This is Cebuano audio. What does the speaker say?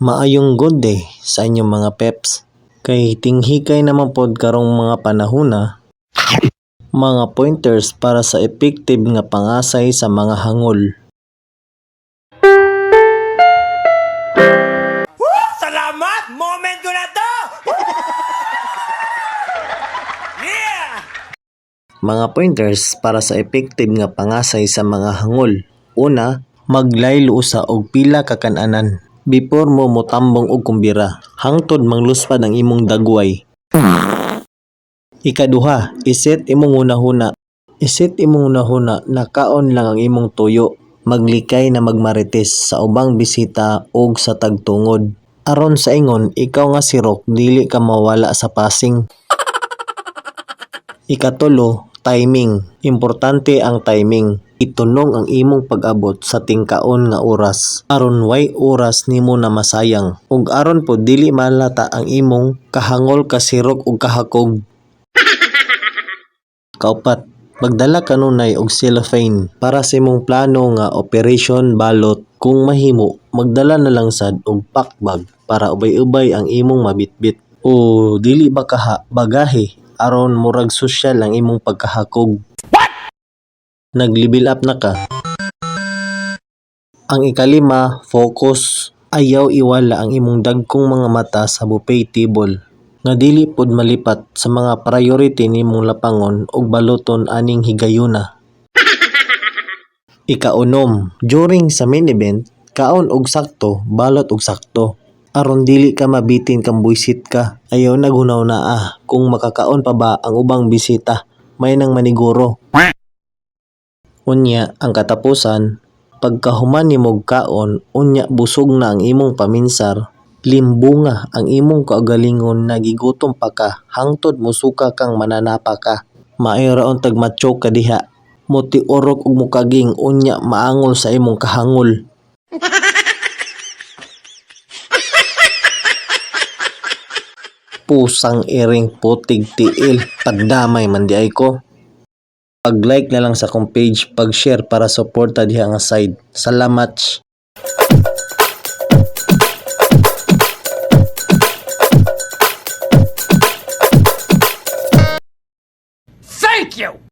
Maayong good day sa inyong mga peps. Kay tinghikay naman pod karong mga panahona, mga pointers para sa effective nga pangasay sa mga hangol. Salamat! Moment ko na to! Yeah! Mga pointers para sa effective nga pangasay sa mga hangol. Una, maglaylo usa og pila ka kan-anan before mo motambong og kumbira. Hangtod mangluspad ang imong dagway. Ikaduha, iset imong hunahuna. Iset imong hunahuna na kaon lang ang imong tuyo. Maglikay na magmarites sa ubang bisita og sa tagtungod. Aron sa ingon, ikaw nga si Rock, dili ka mawala sa passing. Ikatulo, timing. Importante ang timing. Itunong ang imong pag-abot sa tingkaon nga oras aron way oras nimo na masayang ug aron pod dili malata ang imong kahangol, kasirok ug kahakog. Kaupat, magdala kanunay og cellophane para sa imong plano nga Operation Balot. Kung mahimo, magdala na lang sad og pack bag para ubay-ubay ang imong mabitbit. O dili ba kaha bagahe aron murag sosyal ang imong pagkahakog. Nag-level up na ka. Ang ikalima, focus. Ayaw iwala ang imong dagkong mga mata sa buffet table nga dili pod malipat sa mga priority nimong lapangon ug baluton aning higayuna. Ikaunom, during sa main event, kaon og sakto, balot og sakto. Aron dili ka mabitin kang buisit ka. Ayaw naghunahuna kung makakaon pa ba ang ubang bisita. May nang maniguro. Unya, ang katapusan, pagkahuman nimog kaon, unya busog na ang imong paminsar, limbunga ang imong kaugalingon na gigutom pa ka hangtod musuka kang mananapa ka. Maayo ra untag ma-choke ka diha. Motiurok ug mokaging unya maangol sa imong kahangol. Pusang iring putig tiil, pagdamay man diay ko. Pag-like na lang sa akong page, pag-share para suporta diha nga side. Salamat. Thank you!